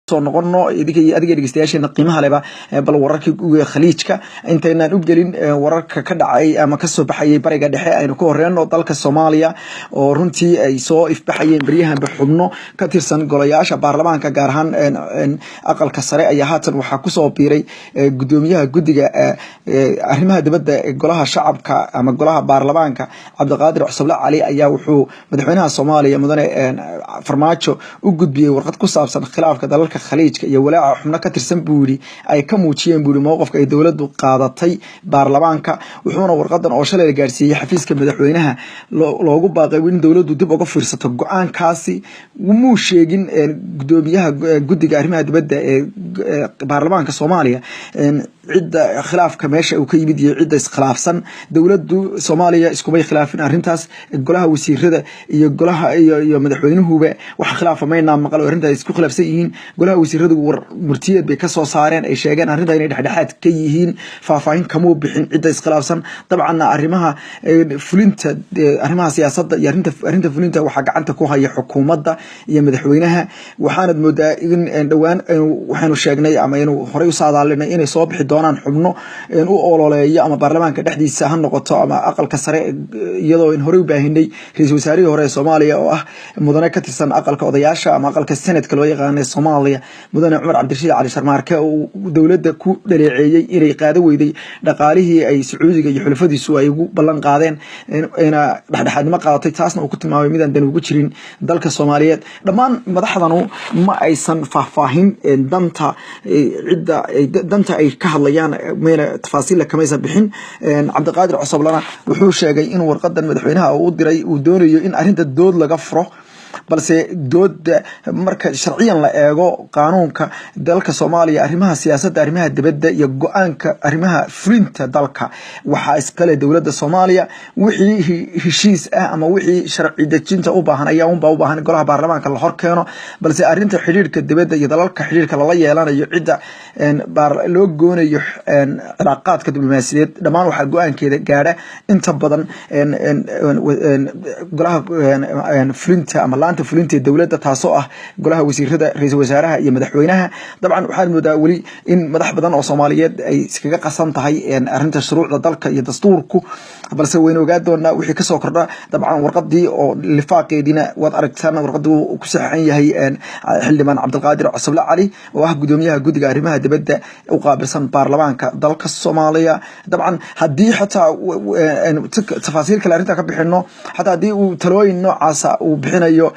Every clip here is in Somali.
Soo noqono idinka iyo adiga dhegeystayaasheena qiimaha leba. Bal wararkii Khaliijka intaynaan u gelin, wararka ka dhacay ama kasoo baxayay Bariga Dhexe, aynu ku horeyno dalka Soomaaliya oo runtii ay soo ifbaxayeen beryahanba xubno ka tirsan golayaasha baarlamaanka, gaar ahaan Aqalka Sare, ayaa haatan waxaa kusoo biiray gudoomiyaha guddiga arrimaha dibadda ee Golaha Shacabka ama golaha baarlamaanka, Cabdiqaadir Cusuble Cali, ayaa wuxuu madaxweynaha Soomaaliya, Mudane Farmaajo, u gudbiyey warqad ku saabsan khilaafka dalalka Khaliijka iyo walaaca xubno ka tirsan, buu yidhi, ay ka muujiyeen, buu yidhi, mowqifka ay dowladdu qaadatay baarlamaanka. Wuxuuna warqadan oo shalay la gaarsiiyey xafiiska madaxweynaha loogu baaqay in dowladdu dib uga fiirsato go-aankaasi. Muu sheegin gudoomiyaha guddiga arrimaha dibadda ee baarlamaanka Soomaaliya cidda khilaafka meesha uu ka yimid iyo cidda iskhilaafsan. Dowladdu Soomaaliya iskumay khilaafin arrintaas. Golaha wasiirada iyo golaha iyo madaxweynuhuba wax khilaafa maynaa maqal oo arrintaas isku khilaafsan yihiin. Golaha wasiiradu war murtiyeed bay kasoo saareen, ay sheegeen arrintaa inay dhexdhexaad ka yihiin. Faahfaahin kamuu bixin cidda iskhilaafsan. Dabcanna arrimaha fulinta, arrimaha siyaasadda iyo arrinta fulinta waxaa gacanta ku haya xukuumadda iyo madaxweynaha. Waxaanad moodaa in dhowaan waxaynu sheegnay ama aynu horey u saadaalinay inay soo bixi doonaan xubno u ololeeyo ama baarlamaanka dhexdiisa ha noqoto ama Aqalka Sare, iyadoo in horey u baahinay ra-iisul wasaarihii hore ee Soomaaliya oo ah mudane ka tirsan Aqalka Odayaasha ama Aqalka Senadka loo yaqaana Soomaaliya, Mudane Cumar Cabdirashiid Cali Sharmaarke, oo dowladda ku dhaleeceeyey inay qaado weyday dhaqaalihii ay Sacuudiga iyo xulafadiisu ay ugu ballan qaadeen, ina dhexdhexaadnimo qaadatay, taasna uu ku tilmaamay midaan dan ugu jirin dalka Soomaaliyeed. Dhammaan madaxdanu ma aysan faahfaahin danta cidda danta ay ka hadlayaan, mayna tafaasiilla kamaysan bixin. Cabdiqaadir Cosoblana wuxuu sheegay in warqadan madaxweynaha uu u diray uu doonayo in arrinta dood laga furo, balse dooda marka sharciyan la eego qaanuunka dalka Soomaaliya, arrimaha siyaasadda arrimaha dibadda iyo go-aanka arrimaha fulinta dalka waxaa iskale dowladda Soomaaliya. Wixii heshiis ah ama wixii sharci dejinta u baahan ayaa unbaa u baahan golaha baarlamaanka la hor keeno, balse arrinta xidhiirka dibadda iyo dalalka xidhiirka lala yeelanayo, cidda loo goonayo cilaaqaadka diblomaasiyadeed, dhammaan waxaa go-aankeeda gaadha inta badan golaha fulinta ama laanta fulinta ee dowladda, taasoo ah golaha wasiirada, ra-iisul wasaaraha iyo madaxweynaha. Dabcan waxaad moodaa weli in madax badan oo Soomaaliyeed ay iskaga qasan tahay arrinta shuruucda dalka iyo dastuurku, balse waynu ogaa doonaa wixii kasoo kordha. Dabcan warqadii oo lifaaqeediina waad aragtaan, warqadii uu ku saxan yahay xildhibaan Cabdiqaadir Cosoble Cali oo ah gudoomiyaha guddiga arrimaha dibadda u qaabilsan baarlamaanka dalka Soomaaliya. Dabcan haddii xataa tafaasiil kale arrinta ka bixino, xataa haddii uu talooyin noocaasa uu bixinayo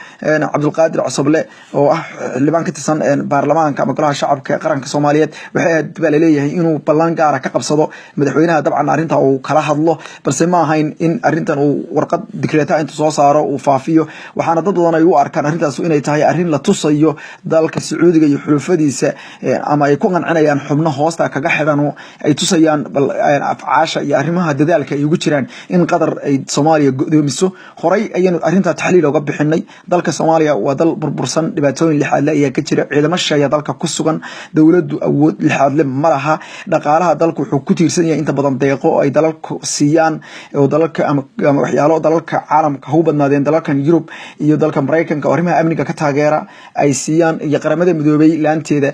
Cabdulqaadir Cosoble oo ah xildhibaan ka tirsan baarlamaanka ama Golaha Shacabka ee qaranka Soomaaliyeed, waxay ahayd baa laleeyahay inuu ballan gaara ka qabsado madaxweynaha, dabcan arrinta uu kala hadlo, balse ma ahayn in arrintan uu warqad digreeta intuu soo saaro uu faafiyo. Waxaana dad badan ay u arkaan arrintaas inay tahay arrin la tusayo dalka Sacuudiga iyo xulufadiisa ama ay ku qancinayaan xubno hoosta kaga xidhan oo ay tusayaan bal afcaasha iyo arrimaha dadaalka ay ugu jiraan in Qatar ay Soomaaliya godoomiso. Horay ayaynu arrintaa taxliil oga bixinay. Dalka Soomaaliya waa dal burbursan, dhibaatooyin lixaadle ayaa ka jira, ciidamo shisheeya dalka ku sugan, dowladdu awood lixaadle ma laha. Dhaqaalaha dalku wuxuu ku tiirsan yahay inta badan deeqo oo ay dalalku siiyaan oo dalalka ama waxyaalo dalalka caalamka ha u badnaadeen dalalkan Yurub iyo dalka Maraykanka oo arrimaha amniga ka taageera ay siiyaan, iyo Qaramada Midoobay laanteeda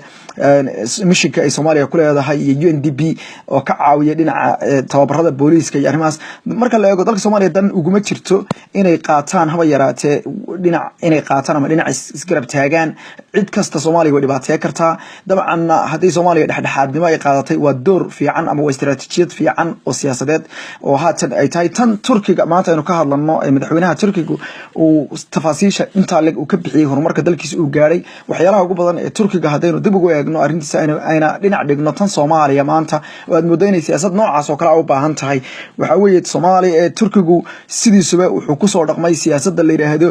mishinka ay Soomaaliya ku leedahay iyo UNDP oo ka caawiya dhinaca tababarada booliiska iyo arrimahaas. Marka la eego dalka Soomaaliya, dan uguma jirto inay qaataan haba yaraatee dhinac inay qaataan ama dhinac isgarab taagaan cid kasta. Soomaaliya way dhibaatee kartaa. Dabcanna haddii Soomaaliya dhexdhexaadnimo ay qaadatay, waa door fiican ama waa istaraatiijiyad fiican oo siyaasadeed oo haatan ay tahay. Tan Turkiga maanta aynu ka hadlano, madaxweynaha Turkiga uu tafaasiisha intaa leg uu ka bixiyey horumarka dalkiisa uu gaadhay, waxyaalaha ugu badan ee Turkiga haddaynu dib ugu eegno arrintiisa, ayna dhinac dhigno tan Soomaaliya maanta oo aad mooddo inay siyaasad noocaas oo kale a u baahan tahay, waxaa weeye Soomaaliya ee Turkigu sidiisuba wuxuu kusoo dhaqmay siyaasadda la yidhaahdo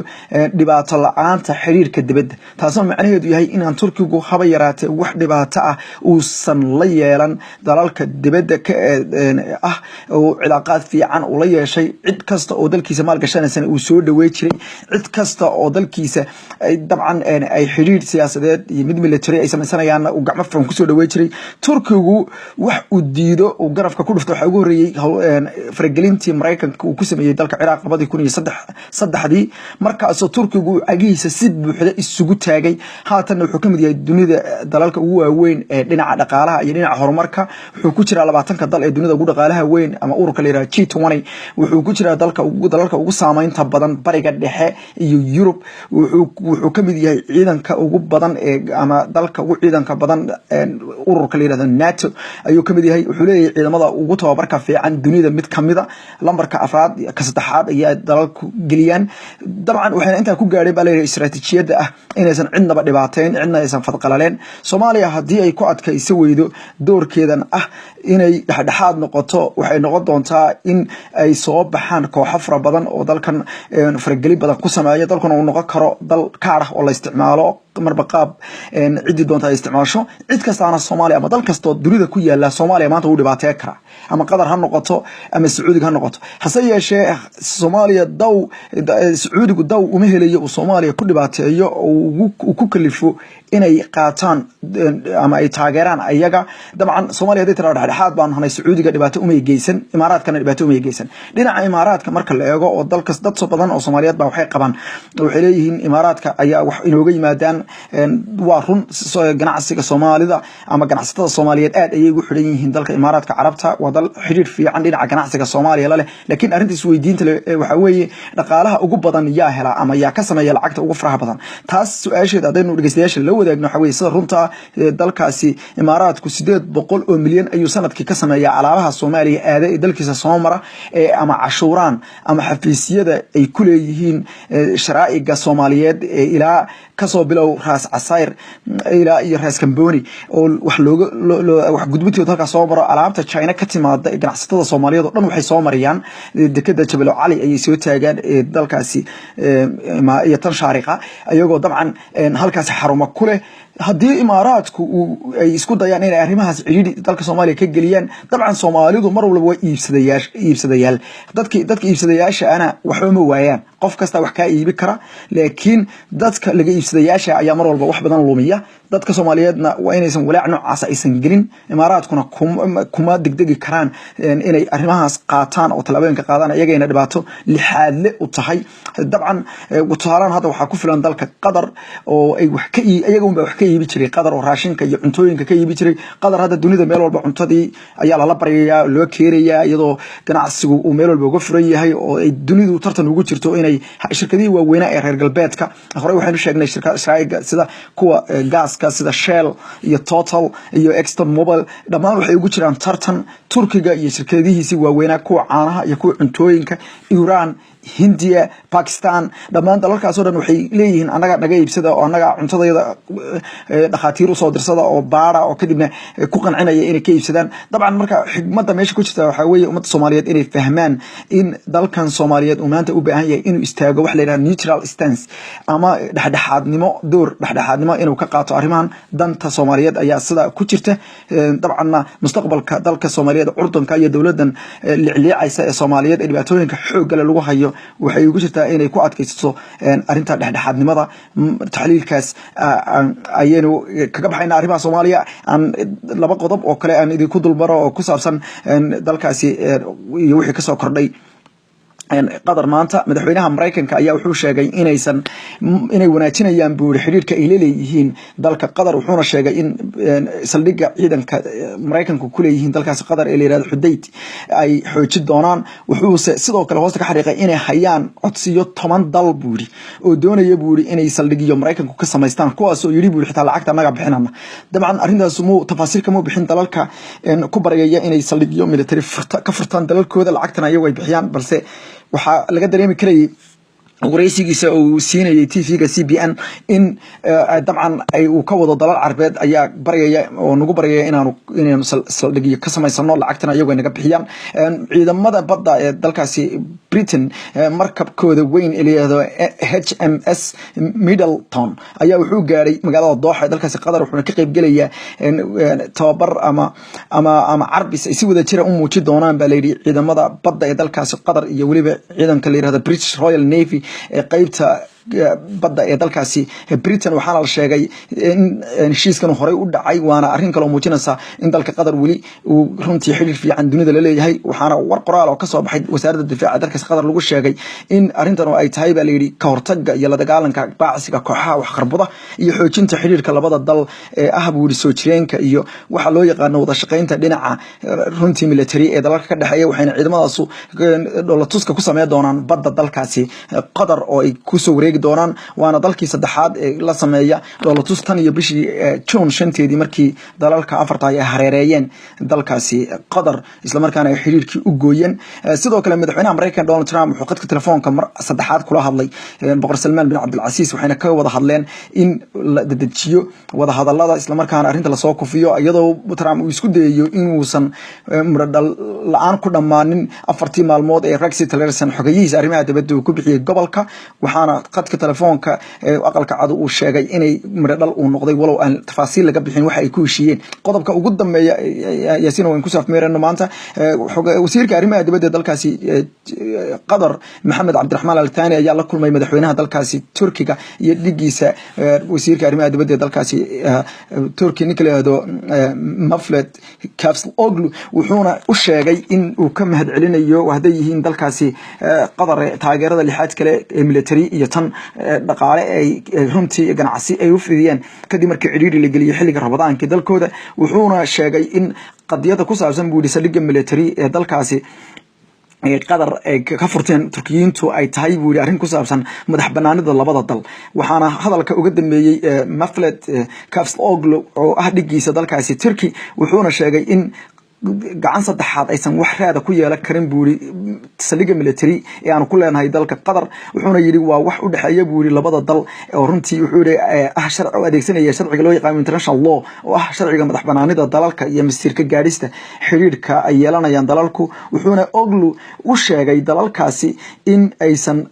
dhibaato la-aanta xiriirka dibadda, taasoo macnaheedu yahay inaan Turkigu haba yaraatee wax dhibaato ah uusan la yeelan dalalka dibadda ka ah, oo cilaaqaad fiican uu la yeeshay cid kasta oo dalkiisa maalgashanaysana uu soo dhawey jiray, cid kasta oo dalkiisa dabcan ay xiriir siyaasadeed iyo mid military ay samaysanayaanna uu gacmo furan kusoo dhawey jiray. Turkigu wax uu diido uu garafka ku dhufto waxaa ugu horreeyey faragelintii Maraykanka uu ku sameeyey dalka Ciraaq 2003-dii, markaasoo Turkigu Turkigu cagihiisa si buuxda isugu taagay. Haatanna wuxuu kamid yahay dunida dalalka ugu waaweyn ee dhinaca dhaqaalaha iyo dhinaca horumarka. Wuxuu ku jiraa 20-ka dal ee dunida ugu dhaqaalaha weyn ama ururka la yiraahdo G20. Wuxuu ku jiraa dalalka ugu saameynta badan Bariga Dhexe iyo Yurub. Wuxuu kamid yahay ciidanka ugu badan ee ama dalka ugu ciidanka badan ururka la yirahdo NATO ayuu kamid yahay. Wuxuu leeyahay ciidamada ugu tababarka fiican dunida mid kamida, lambarka afraad, ka saddexaad ayaa dalalku geliyaan. Dabcan waxayna intaa ku gaadhay baa leeyahay istaraatiijiyadda ah inaysan cidnaba dhibaateyn, cidna aysan fadqalaleen. Soomaaliya haddii ay ku adkayso weydo doorkeedan ah inay dhexdhexaad noqoto, waxay noqon doontaa in ay soo baxaan kooxo fara badan oo dalkan faragelin badan ku sameeya, dalkuna uu noqon karo dal kaar ah oo la isticmaalo marba qaab ciddii doonta ay isticmaasho. Cid kastaana Soomaaliya ama dal kastoo dunida ku yaala Soomaaliya maanta wuu dhibaateyn karaa, ama Qatar ha noqoto ama Sacuudiga ha noqoto. Hase yeeshee Soomaaliya daw Sacuudigu daw uma helayo uu Soomaaliya ku dhibaateeyo oo uu ku kalifo inay qaataan ama ay taageeraan ayaga. Dabcan Soomaaliya hadday tiraa dhexdhexaad baanu hanay, Sacuudiga dhibaato umay geysan, Imaaraadkana dhibaato umay geysan. Dhinaca Imaaraadka marka la eego oo dalkas dad so badan oo Soomaaliyeed baa waxay qabaan, waxay leeyihiin Imaaraadka ayaa wax inooga yimaadaan. Waa run, ganacsiga Soomaalida ama ganacsatada Soomaaliyeed aad ayay ugu xidhan yihiin dalka Imaaraadka Carabta. Waa dal xidhiir fiican dhinaca ganacsiga Soomaaliya la leh. Laakiin arrinta isweydiinta leh waxaa weeye, dhaqaalaha ugu badan yaa hela ama yaa ka sameeya lacagta ugu faraha badan? Taas su-aasheeda haddaynu dhegeystayaasha la wadaagno, waxaa weeye sida runta dalkaasi Imaaraadku 800 oo milyan ayuu sanadkii ka sameeyaa alaabaha Soomaaliya aada ee dalkiisa soo mara ee ama cashuuraan ama xafiisyada ay ku leeyihiin sharaa'iga Soomaaliyeed ee ilaa kasoo bilow Raas Casayr ilaa iyo Raas Kamboni oo wax looga wax gudbintooda halkaas soo maro. Alaabta China ka timaada ee ganacsatada Soomaaliyeed oo dhan waxay soo mariyaan dekeda Jabalo Cali ayay soo taagaan ee dalkaasi iyo tan Shaariqa, iyagoo dabcan halkaasi xarumo ku leh. Haddii Imaaraadku ay isku dayaan inay arrimahaas cidhiidhi dalka Soomaaliya ka geliyaan, dabcan Soomaalidu mar walba waa iibsadayaal. Dadka iibsadayaasha ana waxba ma waayaan, qof kasta wax kaa iibi kara, laakiin dadka laga iibsadayaasha ayaa mar walba wax badan lumiya. Dadka Soomaaliyeedna waa inaysan walaac noocaas aysan gelin. Imaaraadkuna kuma degdegi karaan inay arrimahaas qaataan oo tallaabooyinka qaadaan, iyagayna dhibaato lixaadle u tahay. Dabcan tusaalaan hadda waxaa ku filan dalka Qatar oo ay wax ka iyaga unbaa wax ka iibi jiray Qatar oo raashinka iyo cuntooyinka ka iibi jiray Qatar. Hadda dunida meel walba cuntadii ayaa lala baryayaa, loo keenayaa, iyadoo ganacsigu uu meel walba uga furan yahay oo ay dunidu tartan ugu jirto inay shirkadihii waaweynaa ee reer galbeedka. Horey waxaynu sheegnay shirkada sida kuwa gaaska sida Shell iyo Total iyo Exxon Mobil dhammaan waxay ugu jiraan tartan Turkiga iyo shirkadihiisii waaweynaa, kuwa caanaha iyo kuwa cuntooyinka, Iran, Hindiya, Pakistan, dhammaan dalalkaasoo dhan waxay leeyihiin annaga naga iibsada oo annaga cuntadayada dhakhaatiir usoo dirsada oo baara oo kadibna ku qancinaya inay ka iibsadaan. Dabcan marka xigmadda meesha ku jirta waxaa weeye ummadda Soomaaliyeed inay fahmaan in dalkan Soomaaliyeed uu maanta u baahan yahay inuu istaago wax la yidhaha neutral stance ama dhexdhexaadnimo, door dhexdhexaadnimo inuu ka qaato arrimahan. Danta Soomaaliyeed ayaa sidaa ku jirta. Dabcanna mustaqbalka dalka Soomaaliyeed curdunka iyo dowladdan licliicaysa ee Soomaaliyeed ee dhibaatooyinka xooggale lagu hayo waxay ugu jirtaa inay ku adkaysato arrinta dhexdhexaadnimada. Taxliilkaas ayaynu kaga baxayna arrimaha Soomaaliya. Aan laba qodob oo kale aan idinku dulmaro oo ku saabsan dalkaasi iyo wixii kasoo kordhay Qatar maanta. Madaxweynaha Maraykanka ayaa wuxuu sheegay inaysan inay wanaajinayaan buu yiri xidhiirka ay leeyihiin dalka Qatar, wuxuuna sheegay in saldhigga ciidanka Maraykanku ku leeyihiin dalkaasi Qatar ee la yirahdo Xudayd ay xoojin doonaan. Wuxuuse sidoo kale hoosta ka xariiqay inay hayaan codsiyo 10 dal buu yiri oo doonaya buu yiri inay saldhigyo Maraykanku ka samaystaan, kuwaas oo yiri buu yiri xitaa lacagta annaga bixinana. Dabcan arrintaas muu tafaasiil kama bixin dalalka ku baryaya inay saldhigyo military ka furtaan dalalkooda, lacagtana iyagu ay bixiyaan, balse waxaa laga dareemi karayay wareysigiisa uu siinayay TV-ga CBN in dabcan ay uu ka wado dalal Carbeed ayaa baryaya oo nagu baryaya inaanu saldhigyo ka samaysano, lacagtana iyagu ay naga bixiyaan. Ciidamada badda ee dalkaasi Britain markabkooda weyn ee la yiraahdo HMS Middleton ayaa wuxuu gaaray magaalada Dooxa ee dalkaasi Qatar, wuxuuna ka qaybgelayaa tababar ama carbis ay si wada jira u muujin doonaan baa layidhi ciidamada badda ee dalkaasi Qatar iyo weliba ciidanka la yirahdo British Royal Navy ee qeybta badda ee dalkaasi Britain. Waxaana la sheegay in heshiiskan horey u dhacay, waana arrin kaloo muujinaysa in dalka Qatar weli uu runtii xiriir fiican dunida la leeyahay. Waxaana war qoraal oo kasoo baxay wasaaradda difaaca dalkaasi Qatar lagu sheegay in arrintan oo ay tahay, baa layidhi, ka hortaga iyo la dagaalanka baacsiga kooxaha waxqarbuda iyo xoojinta xiriirka labada dal ee ah, buu yidhi, soo jireenka iyo waxa loo yaqaano wada shaqeynta dhinaca runtii military ee dalalka ka dhexeeya. Waxayna ciidamadaasu dhoolatuska ku sameyn doonaan badda dalkaasi Qatar oo ay kusoo wareegi doonaan, waana dalkii saddexaad ee la sameeya dhoolatus tan iyo bishii June 5-teedii, markii dalalka afarta ay hareereeyeen dalkaasi Qatar, islamarkaana ay xiriirkii u gooyeen. Sidoo kale, madaxweynaha Mareykanka Donald Trump wuxuu khadka telefoonka mar saddexaad kula hadlay Boqor Salmaan bin Cabdilcasiis, waxayna ka wada hadleen in la dedejiyo wada hadalada, islamarkaana arrinta lasoo kufiyo, iyadoo Trump uu isku dayayo inuusan muradhal la-aan ku dhammaanin 4-tii maalmood ee Rex Tillerson, xogeyihiisa arrimaha dibadda, uu ku bixiyey gobolka. Waxaana khadka telefoonka Aqalka Cad uu sheegay inay muradhal uu noqday, walow aan tafaasiil laga bixin waxa ay ku heshiiyeen. Qodobka ugu dambeeya, Yaasiin, wayn ku saafmeerano maanta, wasiirka arrimaha dibadda dalkaasi Qatar, Maxamed Cabdiraxmaan Al Thani, ayaa la kulmay madaxweynaha dalkaasi Turkiga iyo dhigiisa wasiirka arrimaha dibadda dalkaasi Turki, ninka la yihahdo Mevlut Cavusoglu, wuxuuna u sheegay in uu ka mahad celinayo, hadday yihiin dalkaasi Qatar, taageerada lixaad kale ee military iyo tan dhaqaale ay runtii ganacsi ay u fidiyeen kadib markii cidhiidhi la geliyey xilliga Ramadaankii dalkooda. Wuxuuna sheegay in qadiyada ku saabsan, buu yidhi, saldhigga military ee dalkaasi Qatar ay ka furteen Turkiyiintu ay tahay, buu yidhi, arrin ku saabsan madax banaanida labada dal. Waxaana hadalka uga dambeeyey Mevlut Cavusoglu oo ah dhigiisa dalkaasi Turkey, wuxuuna sheegay in gacan saddexaad aysan wax raada ku yeelan karin, buu yidhi, saldhigga military ee aanu ku leenahay dalka Qatar. Wuxuuna yidhi waa wax u dhexeeya, buu yidhi, labada dal oo runtii wuxuu yidhi ah sharci u adeegsanaya sharciga loo yaqaano international law, oo ah sharciga madax banaanida dalalka iyo masiirka gaadhista xiriirka ay yeelanayaan dalalku. Wuxuuna Oglu u sheegay dalalkaasi in aysan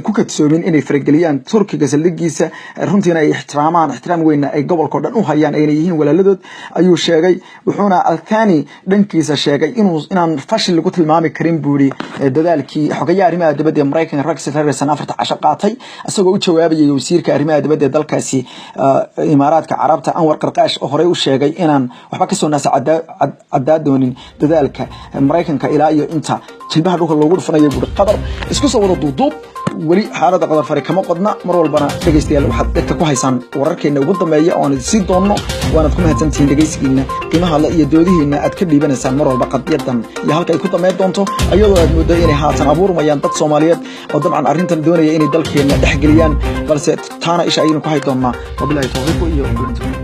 ku kadsoomin inay farageliyaan Turkiga saldhigiisa, runtiina ay ixtiraamaan, ixtiraam weynna ay gobolka o dhan u hayaan, ayna yihiin walaaladood ayuu sheegay. Wuxuuna Althani dhankiisa sheegay inaan fashil lagu tilmaami karin, buu yidhi, dadaalkii xogayaha arrimaha dibadda ee Maraykanka Rex Tillerson 4-ta casho qaatay, isagoo u jawaabayay wasiirka arrimaha dibadda ee dalkaasi Imaaraadka Carabta, Anwar Qarqaash, oo horey u sheegay inaan waxba kasoo naasa caddaa doonin dadaalka Maraykanka ilaa iyo inta jilbaha dhulka loogu dhufanayo, buuri, Qatar. Isku soo wada duuduub, weli xaalada Qadar fari kama qodna. Mar walbana, dhegeystayaal, waxaad dhegta ku haysaan wararkeena ugu dambeeya oo aan idin sii doonno. Waanaad ku mahadsantihiin dhegeysigiina qiimaha le iyo doodihiina aad ka dhiibanaysaan mar walba qadiyadan iyo halka ay ku dambeyn doonto, iyadoo aad mooddo inay haatan abuurmayaan dad Soomaaliyeed oo dabcan arrintan doonaya inay dalkeena dhex geliyaan, balse taana isha ayaynu ku hay doonnaa. Wabilahi towfiiq iyo kulanti.